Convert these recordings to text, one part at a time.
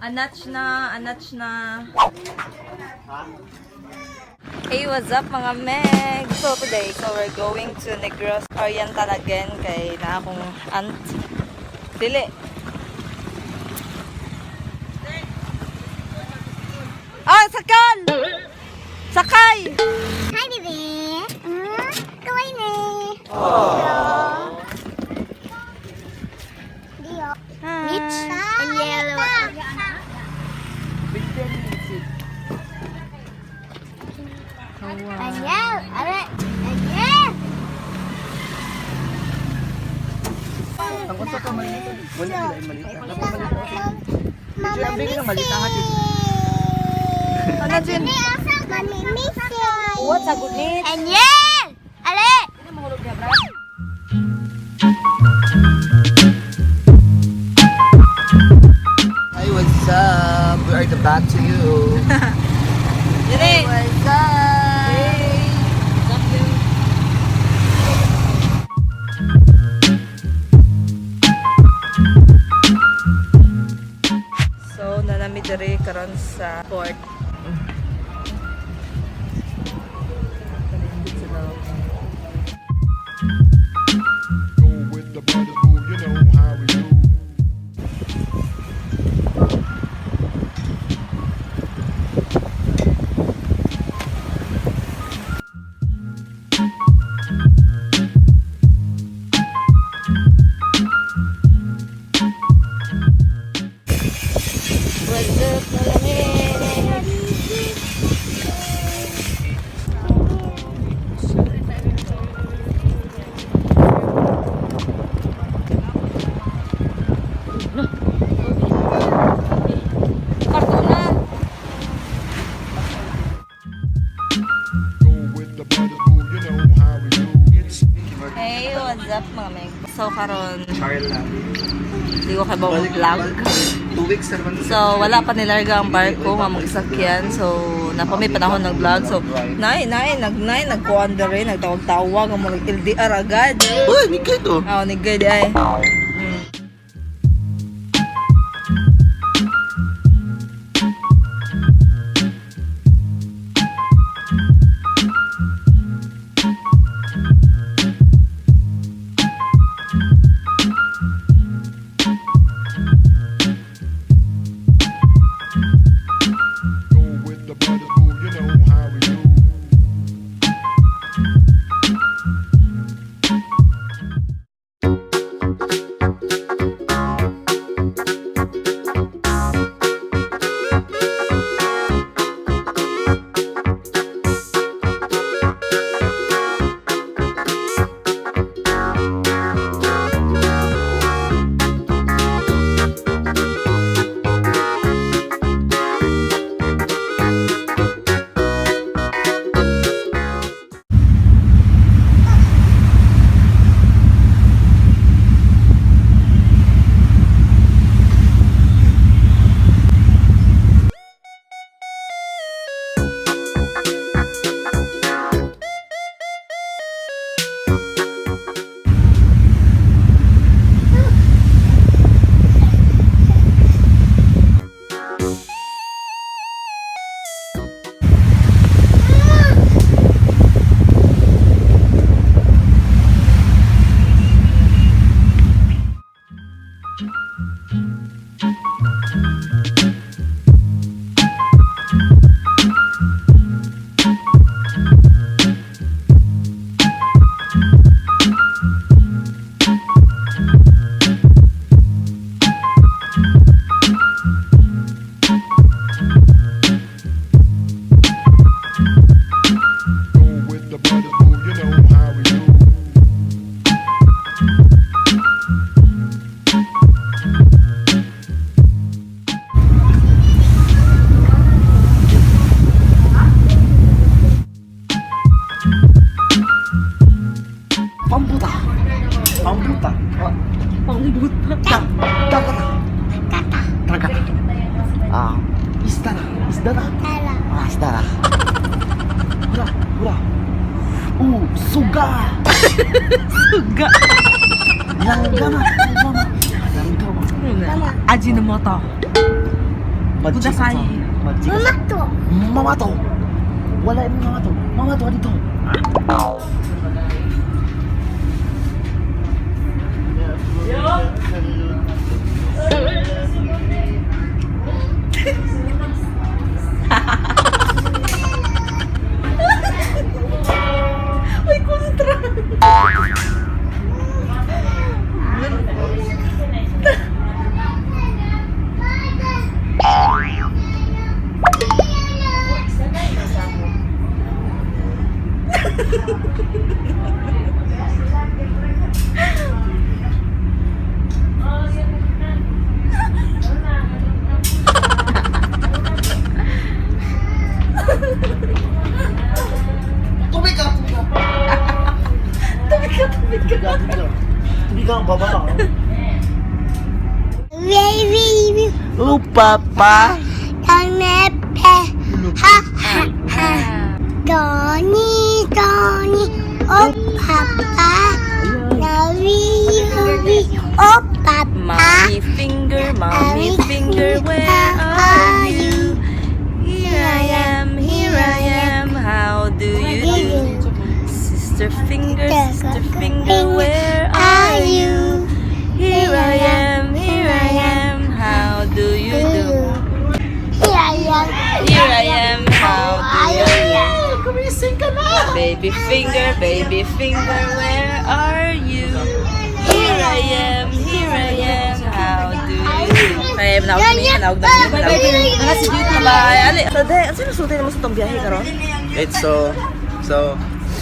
Anach na, anach na. Hey, what's up, mga meg? So today, so we're going to Negros Oriental again kay na akong aunt. Dili. Ah, sakal! Sakay! Hi, baby. Kawai ne. Dio. Hi. Mitch and yellow. Daniel, are Daniel. Ang unsa ka man ito? Wala gila malita. Mama Ang bigla malita ha. Ano, Jin? Mami Missy. What's a good name? Daniel, ale. Hi, what's up? We are the back to you. Dili. What's up? Hey. What's up, you? So, nanami diri karon sa port. Go with the brothers, boo, you know how we do. What's up, malamig? Kartuna! Go with the brothers, boo, you know how we do. It's Hey, what's up, mga meg? So, karon Charla. di ko kay ba vlog. 2 weeks na naman. So, wala pa nilarga ang barko nga magsakyan. So, napa may panahon ng vlog. So, nay, nay, nag, nay, nagkuhan dere, nagtawag-tawag, ang mga LDR agad. Uy, ni to. Ah, ni good ay. Go with the brothers, boo, you know how we do. Go with the brothers, boo, you know how we do. Pambuta. Pambuta. Pangbuta. Takata. Kata. Takata. Ah, isda na. Isda na. Tara. Ah, isda na. Hura, hura. Suga. Suga. Langgama, langgama. Langgama. Ajinomoto. Mag-chika sa. Mag-chika sa. Mama to. Mama to. Wala yung mama to. Mama to dito. Ay, kontra. Tubig ka! Tubig ka! Tubig ka, tubig ka. Tubig ka! Tubig ka! Tubig ka! Baba ka! Baby. Oh, papa! Kanepe. Ha ha ha. Donny, Donny. Oh papa. Nawi, nawi. Oh papa. Mommy finger, where are you? Here I am, how do you do? Sister finger, where are you? Here I am, how do you do? Here I am. Here I am, how do you do? Gumising ka na! Baby finger, where are you? Here I am, how do you do? Ay, manawag na mi, manawag na mi, manawag na mi. Bye, ali. So, de, ano sinusulti naman sa itong biyahe karon? It's so,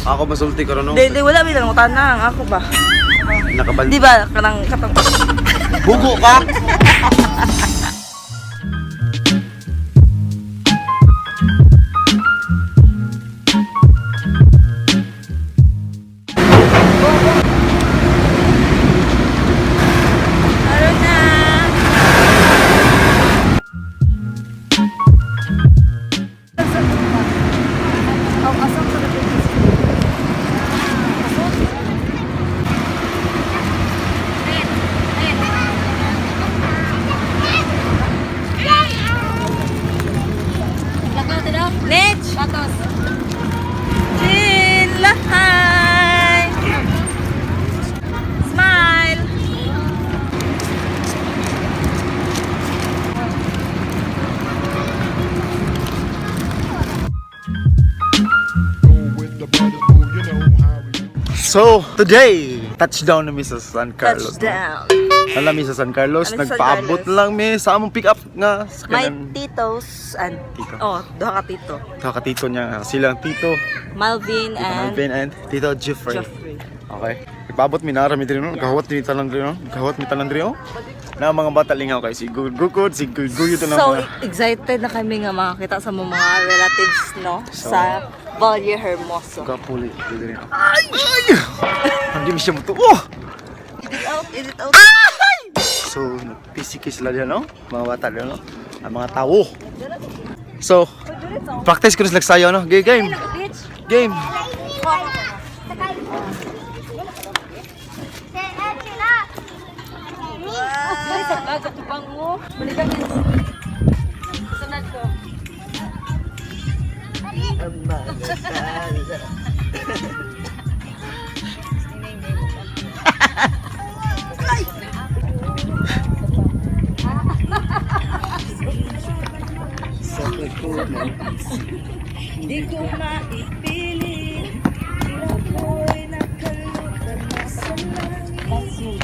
ako masulti ko ron, no? Di, di, wala bilang utanang, ako ba? Nakabal... Di ba, kanang katang... Bugo ka! Aron na! Nech! Chin! Lahay! Smile! Go with the baddest move, you know how we do. So, today, touchdown na mi sa San Carlos. Touchdown! Alam mi sa San Carlos, Alam sa San nagpaabot Carlos. lang mi sa among pick up nga sa My kanang titos and... Tito. Oh, duha ka tito. kakatito niya, nga, silang tito, Malvin Tito and Malvin and Tito Jeffrey. Jeffrey. Okay. Nagpaabot mi nara mi diri no, nagkahuwat mi tanan diri no, nagkahuwat mi tanan diri oh. Na mga bata lingaw kay si Gugod, si Guguyo to na So mga. excited na kami nga makakita sa mga relatives, no? So- Sa Valle Hermoso. Kapuli diri no. Ay! Ay! Hindi mi siya mutuo. Oh! Edit out, edit out. So, nag-PCK sila diyan, no? Mga bata diyan, no? Ang mga tao. So, practice ko na sila sayo, no? Game, game. Game. Di ko maipili. Ako'y nakalutan na sa langit.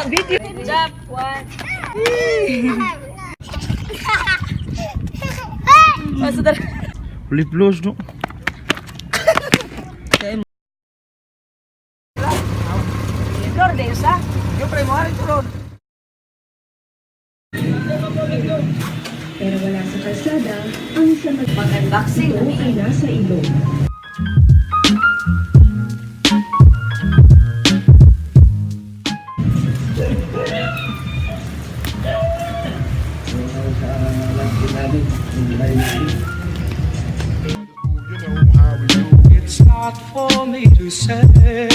Video. Jump. One. Basta talaga. Lip gloss, no? Pero wala sa kalsada ang sa Mag-unboxing. ito ay nasa ilog. You know how we do. It's not for me to say.